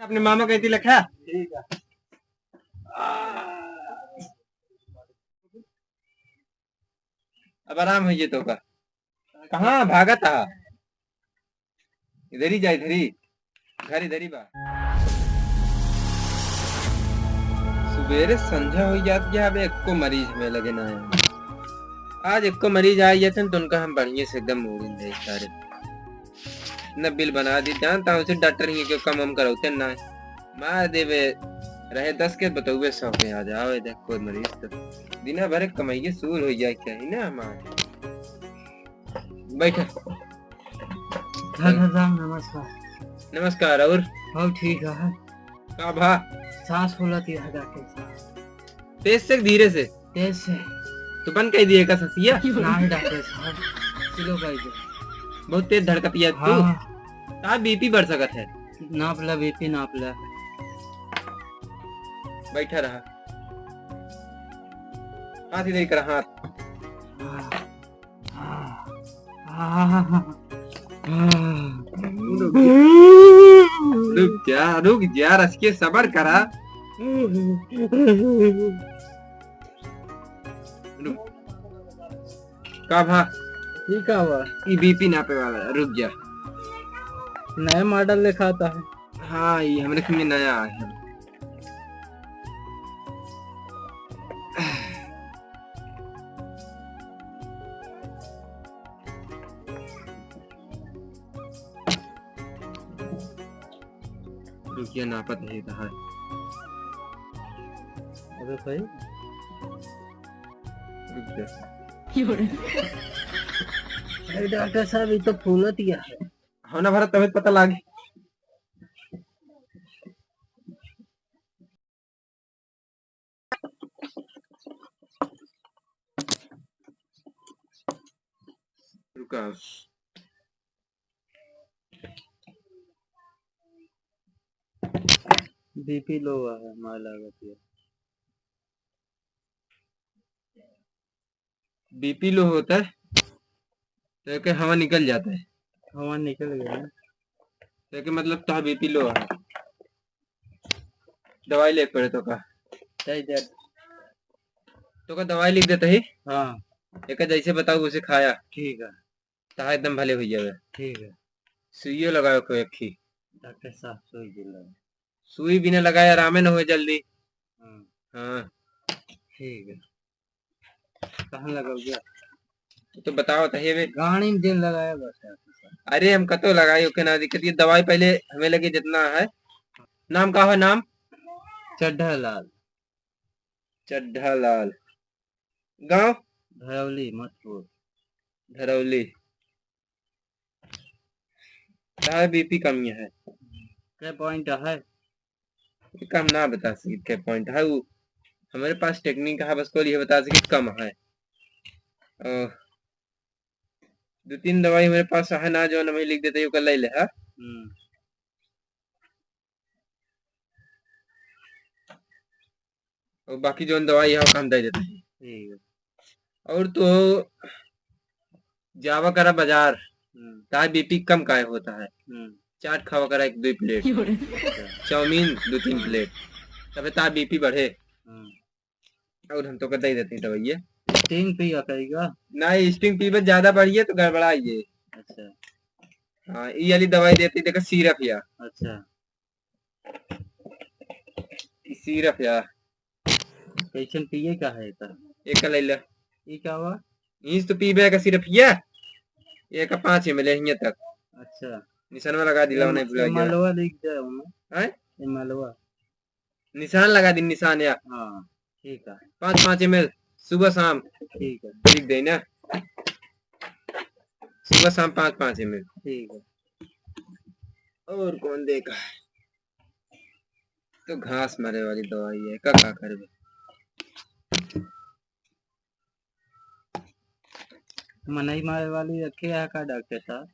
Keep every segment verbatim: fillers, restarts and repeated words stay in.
अपने मामा कहती लखा। ठीक है। अब आराम होइए तो का। कहाँ भागत हा? इधर ही जा, इधर ही। घर इधर ही बा। सुबेरे संझा हो जात गया, अब एको मरीज में लगे ना है। आज एको मरीज आ जाते हैं तो उनका हम बढ़िया से एकदम मोड़िन दे सारे। न बिल बना दी, जानता हूँ उसे डॉक्टर ही के कम हम करौते ना है। मार देवे, रहे दस के बतौवे सौ के आ जाओ, ए देख कोई मरीज तो दिना भर कमाइए सूर हो जाए चाहिए ना हमारे। बैठा। राम राम, नमस्कार। नमस्कार, और? हाँ, ठीक है। का भा? सांस फूलत ही है, डॉक्टर साहब। तेज से, धीरे से? तेज से। तो बंद कर दिए का ससिया? नहीं, डॉक्टर साहब, स्लो कर दे। बहुत तेज धड़कत ही है तू। हाँ। का बीपी बढ़ सकत है? नाप ला, बीपी नाप ला। बैठा रहा। हाथ इधर ही करा, हाथ। हाँ। रुक जा, रुक जा, रसिया, सबर करा। रुक। का भा? ई का बा? ई बीपी नापे वाला है, रुक जा। नया मॉडल दिखाता है। हाँ, ई हमरे किने नया आया है। रुकिया, नापत है कहाँ? अबे भाई। रुक जा। अरे डॉक्टर साहब, ये तो फूलत ही है। हाँ ना भरत, तबीयत पता लागे। रुका। बीपी लो है, मार लागत है। बीपी लो होता है, तो एके हवा निकल जाता है। हवा निकल गया है। तो एके मतलब तो बीपी लो है, दवाई ले पड़े तो का? सही दे। तो का दवाई लिख देता ही? हाँ। एके जैसे बताओ, उसे खाया। ठीक है। तहा एकदम भले हो जावे। ठीक है। सुइयो लगाओ को एक ही। डॉक्टर साहब, सुई भी लगा। सुई बिना लगाए आरामे न होए जल्दी। हाँ। हाँ। ठीक है। कहाँ लगाओगे? तो बताओ, बताइए बे। गाड़ी में दिन लगाया बस है। अरे, हम कतो लगाई, ओके ना दिक्कत। ये दवाई पहले हमें लगे जितना है। नाम का है, नाम? चड्ढा लाल। चड्ढा लाल। गाँव? धरौली, मथुर। धरौली। का बीपी कम है? कै पॉइंट है? ये का हम ना बता सकित कै पॉइंट है। वो हमारे पास टेक्निक है, बस को ये बता सकित कम है। और दो तीन दवाई हमारे पास है ना, जो हमें लिख देते हैं, वो कर ले ले, हाँ? हम्म। और बाकी जौन दवाई है, ओका हम दे देते हैं। ठीक है। और तो जावा करा बाजार, हम्म। तार बीपी कम काहे होता है? हम्म। चाट खावा करा एक दो प्लेट, अच्छा। चाउमीन दो तीन प्लेट, तबे तार बीपी बढ़े। हम्म। और हम तो का दे देते हैं दवाई। स्टिंग पिया करेगा? नहीं, स्टिंग पीबे ज्यादा बढ़िए तो गड़बड़ाइए। अच्छा। हाँ, ई वाली दवाई देती, देखा, सिरप या। अच्छा। ई सिरप या। कैसन पिए का है एकर? एक ले ले। ई का बा? ईस तो पीबे का सिरप या। एक पाँच एम एल हियाँ तक। अच्छा। निशानवा लगा दिला, ए, नहीं भुला ए गया। मलवा लिख दे ओमे। हैं? ए मलवा। निशान लगा दी, निशान या। हाँ, ठीक है। पाँच, पाँच एम एल सुबह शाम। ठीक है। लिख दे ना। सुबह शाम पाँच, पाँच एम एल। ठीक है। और कौन देखा? तो घास मारे वाली दवाई है, का, का करबे? मनई मारे वाली रखे है का डॉक्टर साहब?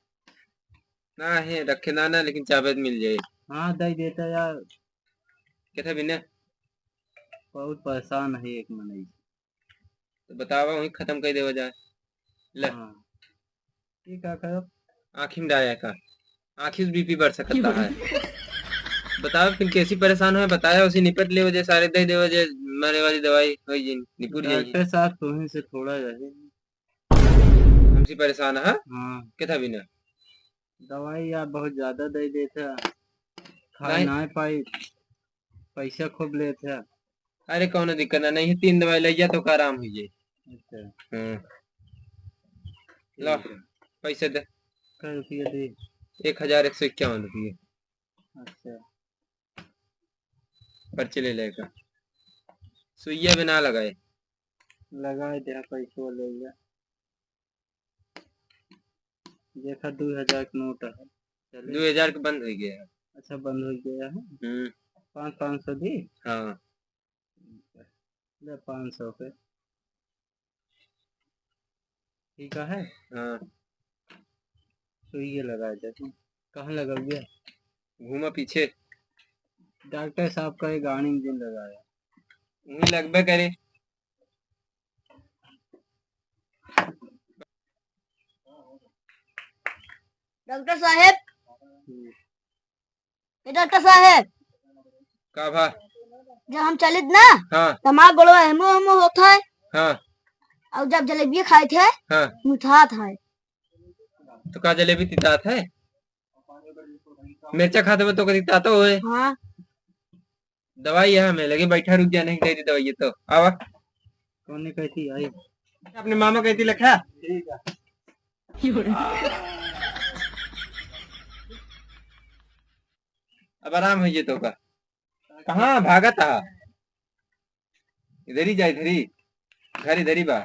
ना है, रखे ना, ना, लेकिन चाबे तो मिल जाए। हाँ, दे देता यार। किथे बिना? बहुत परेशान है एक मनई। तो बतावा, वहीं खत्म कर देवा जाए। ले। हाँ। ये का करब? आँखी में डाया का? आँखी से बीपी बढ़ सकता है। बताओ, फिर कैसी परेशान हो, बताया, उसी निपट ले, वजह सारे दे दे, वजह मरे वाली दवाई हो जी, निपुट जाइए। डॉक्टर साहब, तुम्हें से थोड़ा रहे। हमसे परेशान है? हाँ। कितना बिना? दवाई आप बहुत ज्यादा दे देते हैं, खा नहीं। ना पाई, पैसा खूब लेते हैं। अरे, कौनो दिक्कत ना, नहीं, तीन दवाई ले जा तो का आराम हो जाए। अच्छा। हाँ। लो, ठीक है। पैसे दे। कै रुपया दे? एक हजार एक सौ इक्यावन रुपये। अच्छा। पर्ची ले लेगा। सुइया भी ना लगाए। लगाए दे, पैसो ले ले। देखा, दो हजार के नोट है। चले। दो हजार के बंद हो गया है। अच्छा, बंद हो गया है। हम्म। पाँच, पाँच सौ दी? हाँ। ले, पाँच सौ के। ठीक है? हाँ। सुइया लगा दे तू। कहाँ लगाओगे? घूमा पीछे। डॉक्टर साहब का एक गाड़ी में दिन लगाया। वहीं लगबे करे। डॉक्टर साहेब, हम्म। ए डॉक्टर साहेब, का भा? जब हम चलित ना, हाँ। त हमार गोड़वा हेमो हेमो होत है। हाँ। और जब जलेबिया खाइत है, हाँ। मिठात है। तो का जलेबी तितात है? मिर्चा खाते में तो कभी तितात होए। हाँ। दवाई यहाँ में लगे, बैठा, रुक जा, नहीं दे दी दवाई, ये तो आवा। कौन ने कहती आई? अपने मामा कहती लखा। ठीक है। अब आराम हो ये तो का। कहाँ भागत आ? इधर ही जा, इधर ही। घर इधर ही बा।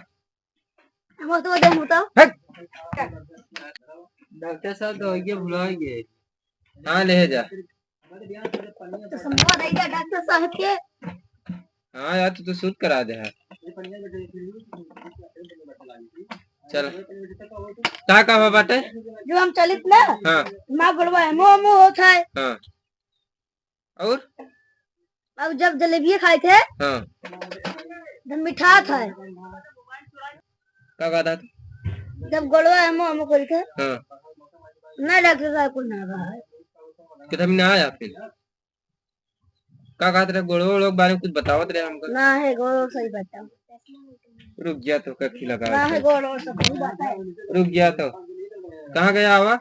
हम तो दे, हम तो। हट। डॉक्टर साहब, दवाइयाँ भुला गए। हाँ, ले जा। तो समझा दे जा डॉक्टर साहब के। हाँ यार, तू तो सूत करा दे है। चल। का, का हुआ बाटे? जो हम चलित ना, हाँ। माँ गोड़वा हेमो हेमो होत है। हाँ। और? अब जब जलेबिया खाइत है, हाँ। जब मिठात है। का कहता है? जब गोड़वा हेमो हेमो करित है। हाँ। ना डॉक्टर साहब को ना रहा है। कितना भी ना आया फिर? का कहत रहे? गोड़वा ओड़वा के बारे में कुछ बतावत रहे हमको। ना है, गोड़वा सही बताओ। रुक जा, तो कखी लगा ना है, गोड़वा सब सही बताओ। रुक जा तो। कहाँ गया आवा?